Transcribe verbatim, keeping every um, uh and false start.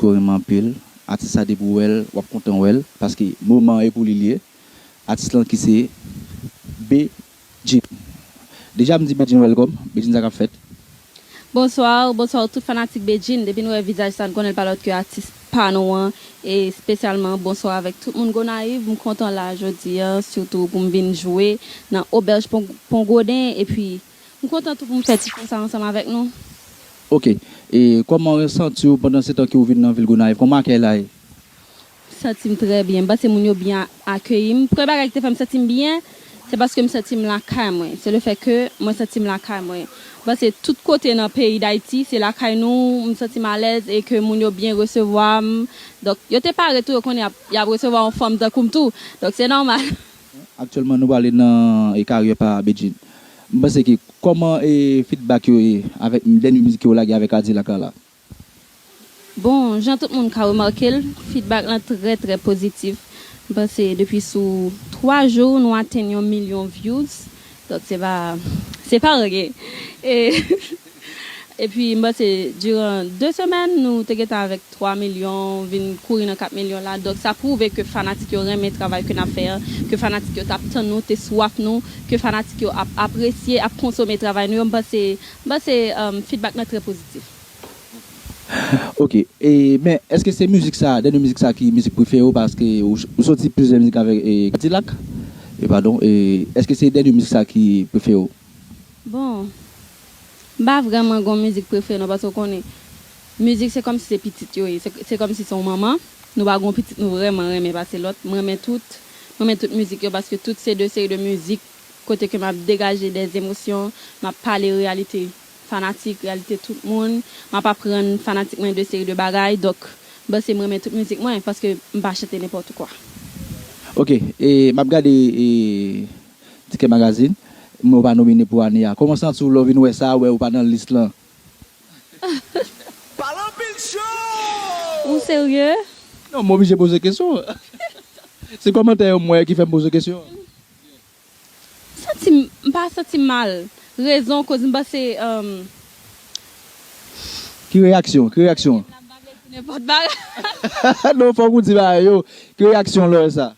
ke w renmen anpil. Atis la depi w wè l, w ap kontan wè l, paske moman an e pou li l ye. Atis lan ki se Bedjine. Deja m di Bedjine welcome, Bedjine sa k ap fèt. Bonswa, bonswa tout fanatik Bedjine. Depi nou wè vizaj sa, n konnen l pa lòt ke atis pa nou an. E espesyalman, bonswa avèk tout moun Gonayiv. M kontan la jodi a, sitou pou m vin jwe nan Obèj Pon, Pon Goden. Epi, m kontan tou pou m fè ti show sa ansanm avèk nou. Ok. E kòman w santi w pandan se tan ke w vin nan vil Gonayiv? Kòman akèy la ye? M santi m trè byen. M panse moun yo byen akeyi m. Premye bagay ki te fè m santi m byen, se paske m santi m lakay mwen. Se le fè ke mwen santi m lakay mwen. M panse tout kote nan peyi Dayiti, se lakay nou, m santi m alèz e ke moun yo byen resevwa m. Donk, yo te pare tou, yo konnen y ap, y ap resevwa yon fanm tankou m tou. Donk, se nòmal. Aktyèlman, nou prale nan e karyè pa Bedjine. M panse ke kòman e feedback yo ye avèk dènye mizik ke w lage avèk Adilac la? Bon, jan tout moun ka remake l, feedback lan trè, trè pozitif. M panse depi sou twa jou, nou atenn yon milyon views. Donk, se pa, se pa anyen. E, epi, m panse, diran de semèn, nou te gentan avèk twa milyon, vin kouri nan kat milyon la. Donk, sa pwouve ke fanatik yo renmen travay ke n ap fè an, ke fanatik yo t ap tann nou, te swaf nou, ke fanatik yo ap apresye, ap konsome travay nou yo. M panse, m panse, um, feedback lan trè pozitif. Ok. E, men, èske se mizik sa, dènye mizik sa ki mizik prefere w? Paske ou, ou soti plizyè mizik avèk e, Adilac. E, padon. E, èske se dènye mizik sa ki prefere w? Bon, m pa vrèman gon mizik prefere non, paske w konnen, mizik se kòmsi se pitit yo ye. Se, se kòmsi se yon manman. Nou pa gon pitit nou vrèman renmen pase lòt. M renmen tout. M renmen tout mizik yo paske tout se de seri de mizik kote ke m ap degaje dè emosyon, m ap pale reyalite fanatik, reyalite tout moun. M ap aprann fanatik mwen de seri de bagay. Donk, m panse m renmen tout mizik mwen paske m pa chante nenpòt kwa. Ok, e m ap gade e, Tikè Magazine, men w pa nomine pou ane a. Kòman w santi w lè w vin wè sa, wè ou pa nan lis lan? Pale anpil cho! Ou serye? Non, m oblije poze kesyon. Se kòmantè yo m wè ki fè m poze kesyon. Santi m, m pa santi m mal. Rezon koz m panse, um, Ki reyaksyon? Ki reyaksyon? Nenpòt bagay. Non, fòk ou di bagay yo. Ki reyaksyon lè w wè sa?